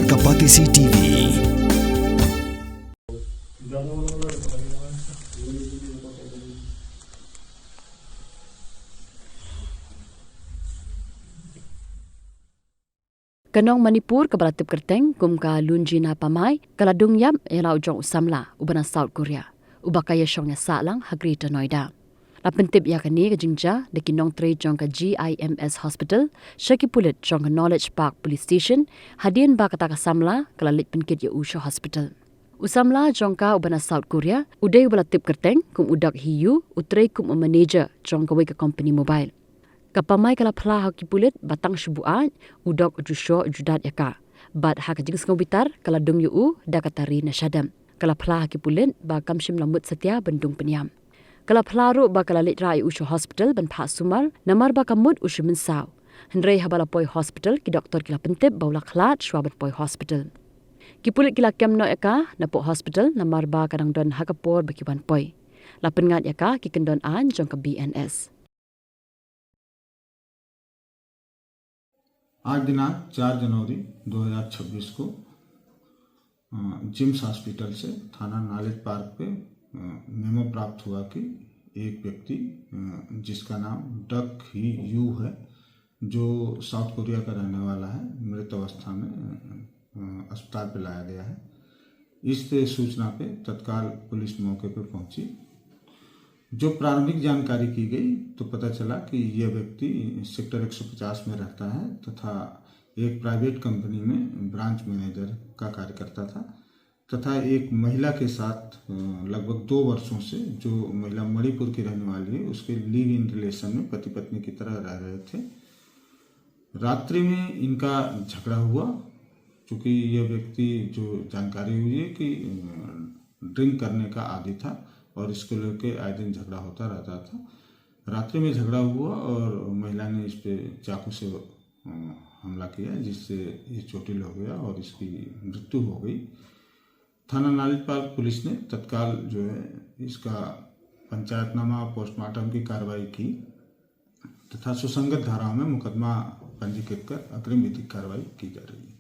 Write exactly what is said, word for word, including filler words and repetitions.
Kapatisi T V. Ka nong Manipur kaba la tip kyrteng kum ka Lunjina Pamai ka la dung ïap ïa la u jong u samla uba na South Korea, uba ka ïashong ïasah lang ha Greater Noida. La pyntip ïa kane ka jingjia da ki nongtrei jong ka G I M S Hospital sha ki pulit jong ka Knowledge Park Police Station, hadien ba kata ka samla ka la leit pynkit ïa u sha hospital. U samla jong ka uba na South Korea u dei uba la tip kyrteng kum u Dak Hee Yoo, u trei kum u manager jong kawei ka company mobile. Ka Pamai ka la phla ha ki pulit ba tang shu buaid, u Dak u ju shoh u ju dat ïa ka. Bad ha ka jingsngewbitar ka la dung ïa u da ka tari na shadem. Ka la phla ha ki pulit ba kam shym la mut satia ban dung pynïap. Ka la phla ruh ba ka la leit rah ïa u sha hospital ban phah sumar, namar ba ka mut u shu mynsaw. Hynrei haba la poi hospital, ki doktor ki la pyntip ba u la khlad shuwa ban poi hospital. Ki pulit ki la kem noh ïa ka napoh hospital namar ba ka dang don ha ka por ba ki wan poi. La pynngat ïa ka ki kyndon aiñ jong ka B N S. आज दिनांक चार जनवरी दो हज़ार छब्बीस को, अ, जिम्स हॉस्पिटल से थाना नॉलेज पार्क पे, अ, मेमो प्राप्त हुआ कि एक व्यक्ति, अ, जिसका नाम डक ही यू है, जो साउथ कोरिया का रहने वाला है, मृत अवस्था में, अ, अस्पताल पे लाया गया है। इस सूचना पे तत्काल पुलिस मौके पे पहुंची। जो प्रारंभिक जानकारी की गई, तो पता चला कि यह व्यक्ति सेक्टर एक सौ पचास में रहता है तथा एक प्राइवेट कंपनी में ब्रांच मैनेजर का कार्य करता था तथा एक महिला के साथ, अ, लगभग दो वर्षों से, जो महिला मणिपुर की रहने वाली है, उसके लिव इन रिलेशन में पति पत्नी की तरह रह रहे थे। रात्रि में इनका झगड़ा हुआ, क्योंकि यह व्यक्ति, जो जानकारी हुई है कि, अ, ड्रिंक करने का आदी था और इसको लेके आए दिन झगड़ा होता रहता था। रात्रि में झगड़ा हुआ और महिला ने इस पे चाकू से, अ, हमला किया, जिससे ये चोटिल हो गया और इसकी मृत्यु हो गई। थाना नालीपाल पुलिस ने तत्काल, जो है, इसका पंचायतनामा, पोस्टमार्टम की कार्रवाई की तथा सुसंगत धाराओं में मुकदमा पंजीकृत कर अग्रिम विधिक कार्रवाई की जा रही है।